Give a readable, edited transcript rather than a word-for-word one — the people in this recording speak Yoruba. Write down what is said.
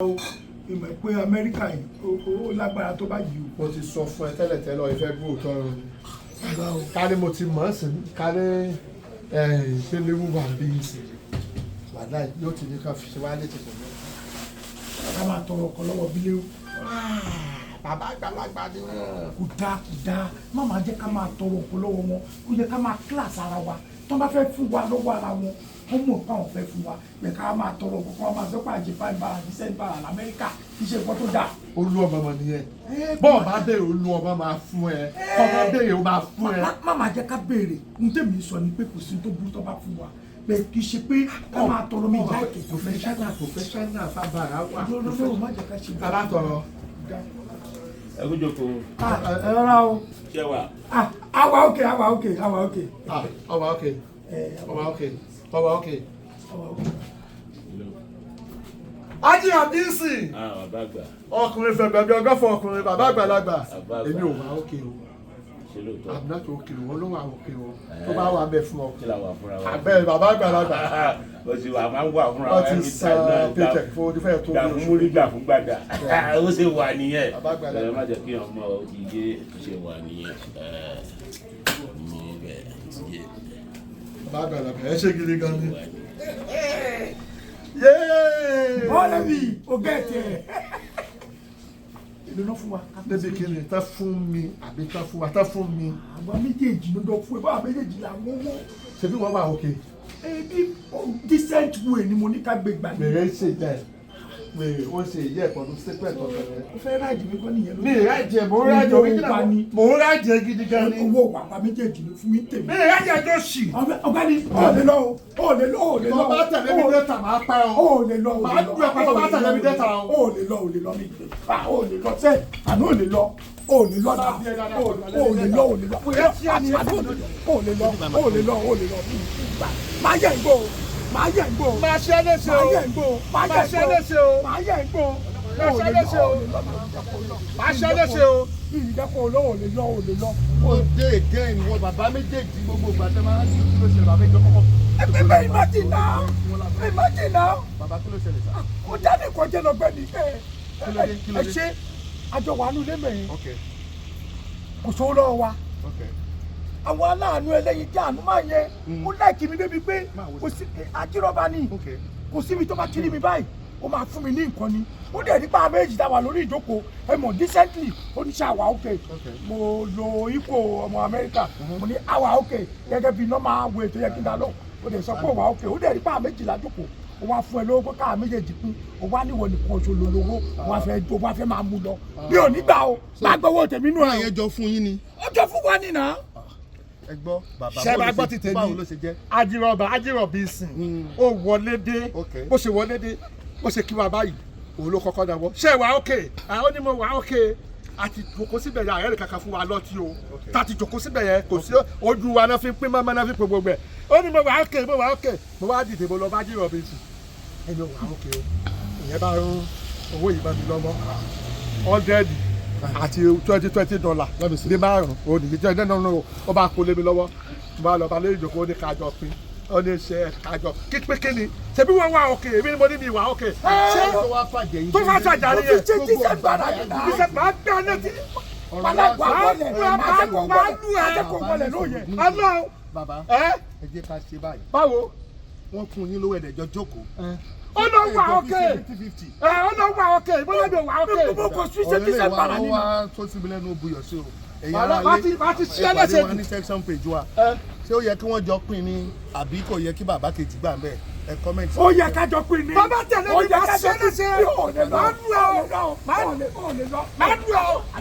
O ìmọ̀ pé Amẹ́ríkà yìí ó lágbára tó báyìí o. Mo ti sọ fún ẹ tẹ́lẹ̀tẹ́lẹ̀, ọ ìfẹ́ gbóòótọ́ o. Rárá o. Ká ní mo ti mọ̀ ọ́ sí, ká ní ìpele wà bí i sí wàhálà yóò ti ní ká fi ṣe wá létí pẹ̀lú. Ká máa tọrọ ọkọ lọ́wọ́ bíléwù. Bàbá àgbàlagbà ni wọ́n. Kò dáa, kò dáa. Má máa jẹ́ ká máa tọrọ ọkọ lọ́wọ́ wọn. Ó yẹ ká máa class ara wa. Tó bá fẹ́ fún wa lọ́wọ́ ara wọn, wọ́n mọ̀ pé àwọn fẹ́ fún wa pé ká máa tọrọ ọkọ, kó máa sọ pé àjẹ fine bara, decent bara l'Amẹ́ríkà, kì í ṣe nǹkan tó dáa. Olú ọmọ mọ nìyẹn. Bọ́ọ̀ bá béèrè, olú ọmọ máa fún ẹ. Kọ́ bá béèrè, ó máa fún ẹ. Má máa jẹ́ ká béèrè. Ohun tèmi sọ ni pé kò sí tó burú tó bá fún wa pé kì í ṣe pé ká máa tọrọ mi láìkè. Professional, professional fábàrà wà. Lọ́lọ́lọ́, má jẹ́ ká ṣe. Bàbá tọrọ. Ẹ kú jókòó. Ah, ẹ rọra o. Ṣé wà? Ah, àwa òkè, àwa òkè, àwa òkè. Ah, ọwà òkè, ọwà òkè, ọwà òkè. Àwa òkè. Ájí àbísì. Ah, bàbá àgbà. Ọkùnrin fẹ̀gbẹ́ bí 120 ọkùnrin, bàbá àgbàlagbà. Bàbá àgbà. Èmi ò wá òkè o. Ṣe lóòótọ́? I'm not okay o. Ló wà òkè o, tó bá wà bẹ fún ọ. Kí la wà fúnra wa? Àbẹ́ bàbá àgbàlagbà. Ó sì wà, máa ń wà fúnra Wọ́n wa ti every san time náà. Paycheck fún ojú fẹ́ẹ̀ tó Gbà bí fún oṣù. múrí, gbà fún gbàdà. Ó ṣe wà nìyẹn. Bàbá àgbàlagbà. Ẹ má jẹ́ kí ọmọ iye ṣe wà nìyẹn. Ẹ mọ bẹ́ẹ̀ ti yé. Bàbá àgbàlagbà, ẹ ṣe gidi gan ni. Wà nìyẹn. Yéé. Ọ̀rẹ́ mi ò gẹ̀ẹ́tì ẹ̀. Èlò náà fún wa? Níbi kí ni tá fún mi àbí tá fún wa, tá fún mi? Àwọn méjèèjì ló dọ̀ fún ẹ, báwa méjèèjì là ń wọ́wọ́. Ṣebí wọ́n wà òkè? Ebi decent way ni mo ní ká gbé gbà ní. Wèrè ń ṣe jẹ wèrè, ó ń ṣe ìyá ẹ̀kọ́ ló ṣe pẹ̀ tọ̀tọ̀ rẹ. Ó fẹ́ ráàjì mi kọ́ nìyẹn. Mi ìrájẹ, mò ń rájẹ original, mò ń rájẹ gidi gan ni. Owó wàpá méjèèjì ló fún mi tèmi. Mi ìrájẹ tó ṣì. Ọ̀gbẹ́ni, ó lè lọ o, ó lè lọ, ó lè lọ. Tó bá tẹ̀lé mi dẹ́ta, máa pa ọ́. Ó lè lọ, ó Màá lè lọ. dùn ẹ̀ pa tó bá tẹ̀lé mi dẹ́ta o. Ó lè lọ, ó lè lọ mi gbé. Ó lè lọ sẹ́, àná ó lè lọ, ó lè lọ náà, ó lè lọ, ó lè lọ, ó lè lọ, ó lè lọ, ó lè lọ. Máa yẹ ń gbó o, máa yẹ ń gbó o. Máa ṣe é léṣe o. Máa yẹ ń gbó o. Máa ṣe é léṣe o. Máa yẹ ń gbó o. Máa ṣe é léṣe o. Máa ṣe é léṣe o. Ìdẹ́kọ̀ olówó lè lọ, ó lè lọ. Ó dé again, wọ bàbá méjèèjì, gbogbo ìgbà tẹ máa ń kí ló ṣẹlẹ̀, bàbá ìjọ kọ́kọ́. Ẹgbẹ́ imagine now, imagine now. Bàbá, kí ló ṣẹlẹ̀ sá? Ó jáde kọjá lọ gbẹ́ni ẹ. Kí ló dé? Kí ló Ẹ dé? ṣe àjọ wà nù lẹ́mẹ̀ẹ́. Kò sówó lọ́wọ́ wa. Àwọn aláàánú ẹlẹ́yin jẹ́ àánú máa yẹn, ó like mi débi pé kò sí ajírọ́bà ni. Kò síbi tó bá kiri mi báyìí, ó máa fún mi ní nǹkan ni. Ó dẹ̀ nípa méjì tá a wà lórí ìjókòó, ẹ mọ̀, decently, ó ní ṣe àwà òkè. Mo lo ipò ọmọ Amẹ́ríkà, mo ní àwà òkè gẹ́gẹ́ bí normal way tó yẹ kí n dá lọ. Ó dẹ̀ sọ pé òwà òkè. Ó dẹ̀ nípa méjì lájókòó, ó wá fún ẹ lówó pé káà méjèèjì pín. Ó wá níwọ̀ nìkan oṣù lólówó, ó wá fẹ́ máa mú lọ. Mi ò ní gbà o, máa gbowó tèmi nù Máa ẹ. yẹn jọ fún yín ni. Ó jọ fún wa nìyà. Ẹ gbọ́ bàbá. Ṣé máa gbọ́ ti tèmi? Báwo ló ṣe jẹ́? Ajírọ̀bà, ajírọ̀bì sìn, ó wọlé dé. Bó ṣe wọlé dé, bó ṣe kí wa báyìí, òun ló kọ́kọ́ dáwọ́, ṣé wà ókè? Àwọn onímọ̀ wà ókè. A ti jòkó síbẹ̀ yẹn, ààrẹ kankan fún wa lọ́tí o. Tá a ti jòkó síbẹ̀ yẹn, kò sí ojú wa náà fi pín mọ́mọ́ náà fi pín gbogbo ẹ̀. Ó ní mo wà ókè, mo wà ókè. Mo wá dìde, mo lọ bá ajírọ̀bì sìn, ẹni ò wà ókè o. Ìyẹn bá rún owó yìí bá mi lọ́mọ́, 100 àti $20 Let me see. ní márùn ó nìyí jẹ́ nínú nínú. Ó bá kó lé mi lọ́wọ́, mo bá lọ bá lórí ìjòkó, ó ní kájọ pín, ó ní ṣe kájọ kí pé kí ni ṣebí wọ́n wà òkè, èmi ni mo ní mi wà òkè. Ṣé Tó wá fàjẹ́ yín. Tó fà ṣàjà Ó fi nìyẹn. ṣe decent bara nìyà. Ìṣe máa gbá létí. Wàhálà wà wọlé, máa jẹ́ kó wọlé, máa jẹ́ kó wọlé lóye. Ọlọ́run. Bàbá, ẹ. Ẹ jẹ́ ká ṣe báyìí. Báwo? Wọ́n fún yín lówó, ẹ̀dẹ̀jọ́ jókòó. Ó lọ wà òkè. 50-50. Ẹ ó lọ wà òkè, ìbọ́lá mi ò wà òkè. Mo kò sí ṣe decent bara Ó nìyà. wá tó síbi lẹ́nu, ó buyọ̀ sí o. Ẹ̀yin Wàhálà, ará ilé, má ti ṣí ẹ pàdé ẹlẹ́sẹ̀ wa jù. ní section page wa. Ẹ. Ṣé ó yẹ kí wọ́n jọ pín ni àbí kò yẹ kí bàbá kejì gbà ń bẹ̀? Ẹ comment. Ó yẹ kájọ pín ní. Bàbá tẹ̀lé mi, Ó yẹ máa kájọ ṣe é pín. léṣe. Ó lè lọ. Máa lù ẹ́ o. Ó lè lọ. Máa lù ẹ́ o.